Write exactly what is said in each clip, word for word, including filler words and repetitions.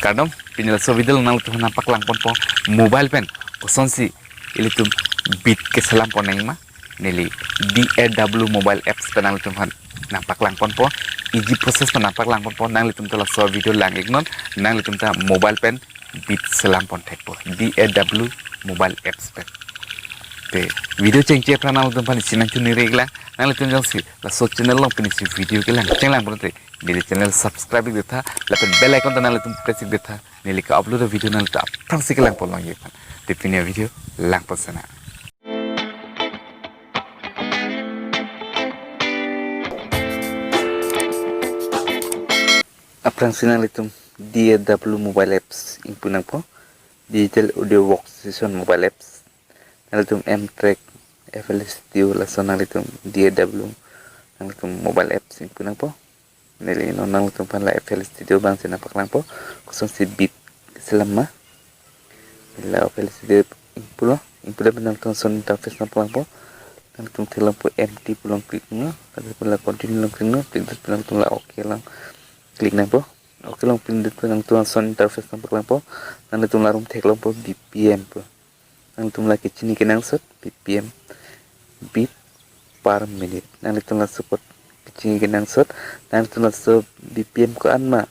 Kardom, pini laso video nanglitum aphan nangpaklang ponpo mobile pen kosonsi ilitum beat keselam pon nangma, neli D A W mobile apps pen nanglitum aphan nangpaklang ponpo, easy process pen nangpaklang ponpo. Nanglitum ta laso video lang iknon, nanglitum ta mobile pen beat selam pon thekpo D A W mobile apps pen. Te video chengche aphrang nanglitum aphan isi nangchuniri iklang, nanglitum jongsi laso channel along pini si video kelang chenglang pulote neli channel subscribe ik detha, lapen bell icon ta nanglitum press ik detha, neli ke-upload video nanglitum aphrangsi kelang pon longji aphan. Te pini video lang pon sena. Aphrangsi nanglitum D A W mobile apps ingpu nangpo, Digital Audio Workstation mobile apps. Nanglitum M-Track, F L Studio, laso nanglitum D A W nanglitum mobile apps ingpu nangpo. Neli non nanglitum aphan la F L Studio abang si nangpaklangpo, kosonsi beat selam ma. La F L Studio ingpulo, ingpu lapen nanglitum lason interface nangpaklangpo. Nanglitum theklongpo empty pu along click nanglo, lapen la continue along click nanglo, click det pen nanglitum la OK along click nangpo. OK along click det pen nanglitum lason interface nangpaklangpo. Nanglitum la rum theklongpo B P M pu. Nanglitum la kechini kenangsot B P M, beat per minute. Nanglitum laso apot kechini kenangsot, nanglitum laso B P M ko-an ma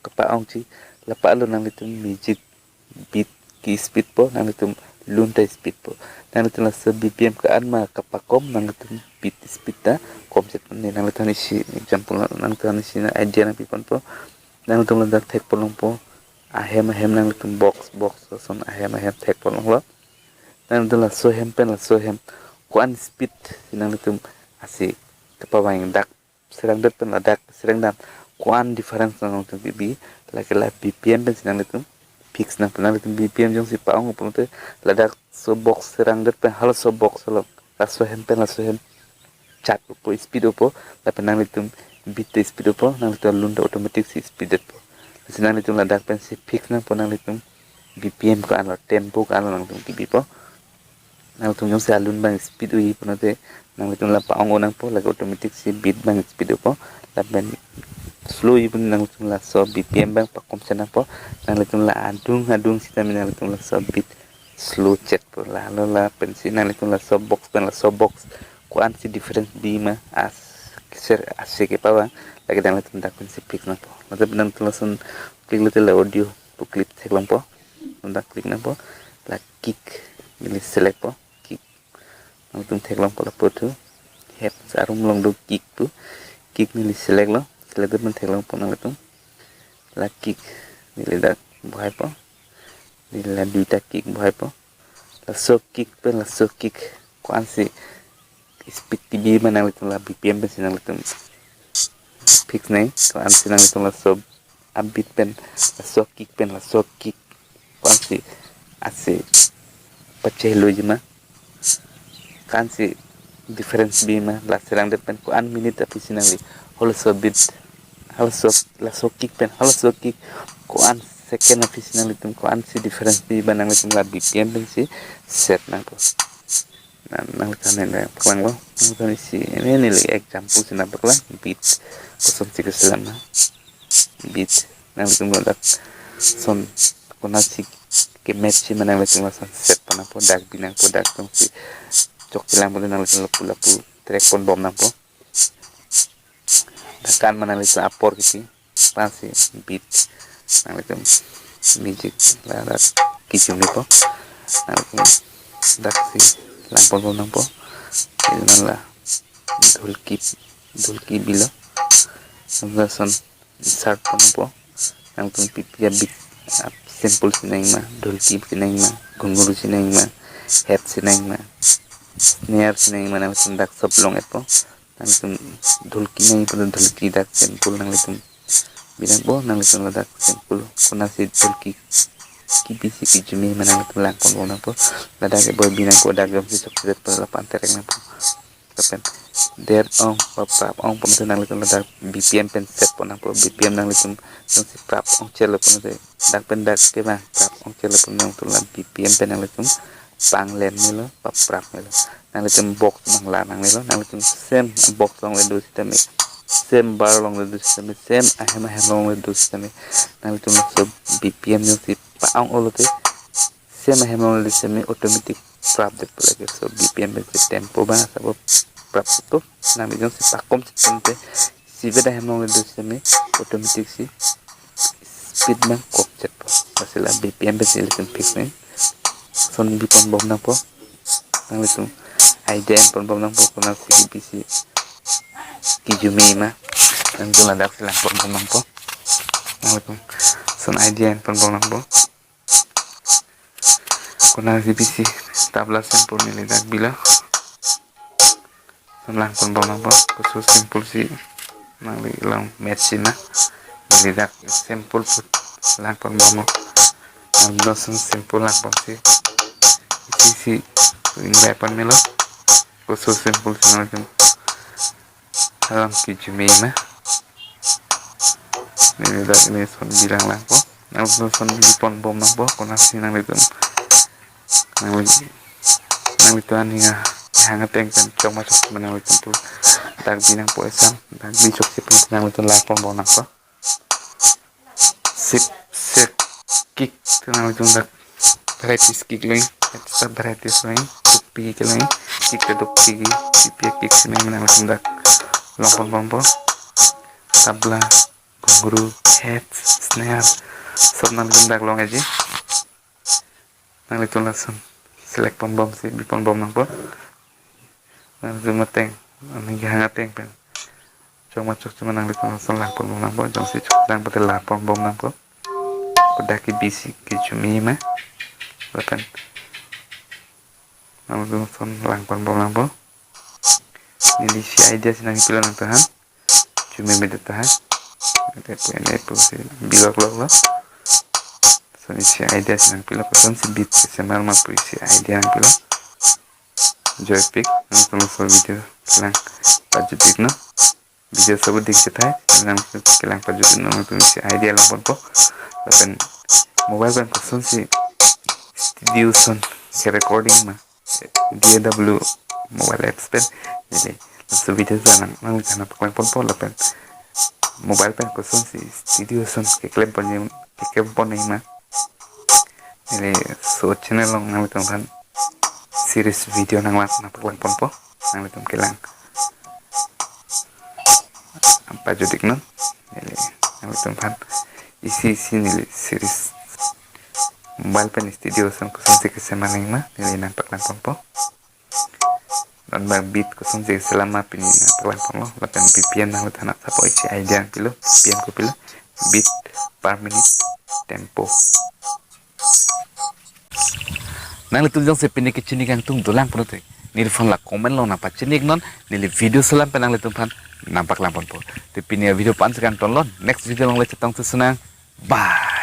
kapa-ongji, la palo nanglitum music beat ke-speed po, nanglitum lun ta speed po. Nanglitum laso B P M ko-an ma kapakom, nanglitum beat speed ta komchet po. Ne nanglitum aphan isi example, nanglitum aphan isi na idea nangpi ponpo. Nanglitum ladak thek pon longpo, ahem ahem nanglitum box box ason ahem ahem thek pon longlo. Nanglitum laso ahem pen laso ahem ko-an speed si nanglitum asi kapavang, dak serang det pen ladak serang dam, ko-an difference nanglitum kebi, lake la B P M pen si nanglitum fix nangpo. Nanglitum B P M jongsi pa-ong pulote ladak so box serang det pen halaso box along, laso ahem pen laso ahem chat upo, speed upo, lapen nanglitum beat ta speed upo, nanglitum lun ta automatic si speed detpo. Lasi nanglitum ladak pensi fix nangpo, nanglitum B P M ko-an lo, tempo ko-an lo nanglitum kebipo. Nanglitum jongsi alun abang speed unji pulote nanglitum la pa-ong-o nangpo, lake automatic si beat abang speed upo. Lapen slow unji pulote nanglitum laso B P M abang pakomchet nangpo. Nanglitum la adung adung sitame nanglitum laso beat slow chetpo. Lalo lapensi nanglitum laso box pen laso box ko-ansi difference bi ma, as ser ase kepavang, lake nanglitum dak pensi fix nangpo. Lapen nanglitum lason click lote la audio pu click theklongpo. Dak click nangpo. La kick neli selectpo. Kick. Nanglitum theklongpo lapu thu. Head arum along do kick pu. Kick neli selectlo. Select det pen theklongpo nanglitum. La kick neli dak bohaipo. Neli la duita kick bohaipo. Laso kick pen laso kick ko-ansi speed kebi ma nanglitum la B P M pensi nanglitum fix nang. Ko-ansi nanglitum laso a beat pen laso kick pen laso kick ko-ansi ase pachehloji ma, ko-ansi difference bi ma, la serang det pen ko-an minute aphi si nangli halaso beat, halaso, laso kick pen halaso kick ko-an second aphi si nanglitum ko-ansi difference bi ma nanglitum la B P M pensi set nangpo. Nang, nanglitum nang paklanglo, nanglitum isi, ne neli example si nangpaklang, beat kosonsi keselam ma, beat nanglitum ladak son konatsi kematch si ma nanglitum lason set pon nangpo, dak bi nangpo, dak jongsi chokchelang pulote nanglitum lapu lapu track ponbom nangpo. Dak ko-an ma nanglitum apor kipi, pensi beat nanglitum music ladak kichumi po. Nanglitum daksi lang ponbom nangpo. Inan la dhulki, dhulki bilo. Lason insert pon nangpo. Nanglitum pipi a beat, ah, simple si nang ma, dhulki si nang ma, ghunghru si nang ma, head si nang ma, snare si nang ma, nanglitum dak sob long-etpo. Nanglitum dhulki nangji pulote dhulki dak simple nanglitum bi nangpo, nanglitum ladak simple konatsi dhulki kebi si kichumi ma nanglitum lang ponbom nangpo. Ladak eboy bi nangpo, dak jongsi chokchedet pulote lapu-an terek nangpo. Lapen der ong, paprap ong pulote nanglitum ladak B P M pen set pon nangpo, B P M nanglitum jongsi prap ongchelo pulote dak pen dak kevang prap ongchelo pulote nanglitum la B P M pen nanglitum panglen melo, paprap melo. Nanglitum box abang la nangnelo, nanglitum same box along le do sitame same bar along le do sitame, same ahem ahem along le do sitame, nanglitum laso B P M jongsi pa-ong-o lote, same ahem along le do sitame automatic prap det pu lake. So B P M pensi tempo abang asap prap to, nangli jongsi pakom sitame, isivet ahem along le do sitame automatic si speed abang kokchet po. Lasi la B P M pensi ilitum fix nang. Lason bi ponbom nangpo. Nanglitum idea en ponbom nangpo, konatsi bisi kijume ma. Nanglitum ladaksi lang ponbom nangpo. Nanglitum lason idea en ponbom nangpo. Konatsi bisi tabla sample neli dak bilo. Lason lang ponbom nangpo, koso sample si nangli along match si ma. Neli dak sample pu lang ponbom nang. Nangli lason sample lang ponsi, isi si ring bai pon melo. Koso sample si nangli along kijume ma. Neli dak neli lason bilang langpo. Nangli lason bi ponbom nangpo, konatsi nanglitum, nangli, nanglitum aning ahang ateng pen chokma chokche ma nanglitum pu dak bi nangpo esam, dak bi chokche pen nanglitum lang ponbom nangpo. Sip sip kick, to nanglitum dak varieties kick lo-ing, extra varieties lo-ing, dukpik kick lo-ing, kick ta dukpik, kipi kick si ma nanglitum dak long ponbompo. Tabla, ghungru, head, snare, sob nanglitum dak long-eji. Nanglitum lason select ponbomsi bi ponbom nangpo. Nanglitum ateng, aning ahang ateng pen chokma chokche ma nanglitum lason lang ponbom nangpo. Jongsi choklang pute lang ponbom nangpo. Kodak ke bisi kijume ma. Lapen nanglitum lason lang ponbom nangpo. Neli isi idea si nangpilo nangtumphan. Jume me det tahai. Ete pu ene pusi bilok lok lo. Lason isi idea si nangpilo, kosonsi beat keselam ma pu isi idea nangpilo. Joypik, nangtum laso video kelang pajutdiknon. Video sobo dik chethai, nangtum kelang pajutdiknon, nangtum isi idea lang ponpo. Lapen mobile pen kosonsi studio sound ke recording ma, D A W mobile apps pen. Jadi laso video ta nang, nangli aphan nangpaklang ponpo, lapen mobile pen kosonsi studio sound keklem pon, keklem pon ma. Neli laso channel along nanglitum aphan series video nanglang, nangpaklang ponpo, nanglitum kelang pajutdiknon. Neli nanglitum aphan isi isi neli series mobile pen studio sound kosonsi keselam ma neli nangpaklang ponpo. Non bang beat kosonsi keselam ma pini nangpaklang ponlo, lapen B P M nangli thanat sapo isi idea nangpilo, B P M kopilo, beat per minute, tempo. Nanglitum jongsi pini kechini kangtung dolang pulote, neli aphan la comment along nangpachini-iknon, neli video selam pen nanglitum aphan nangpaklang ponpo. Te pini avideo pu ansi kangtonlo, next video along le chetong thusunang. Bye.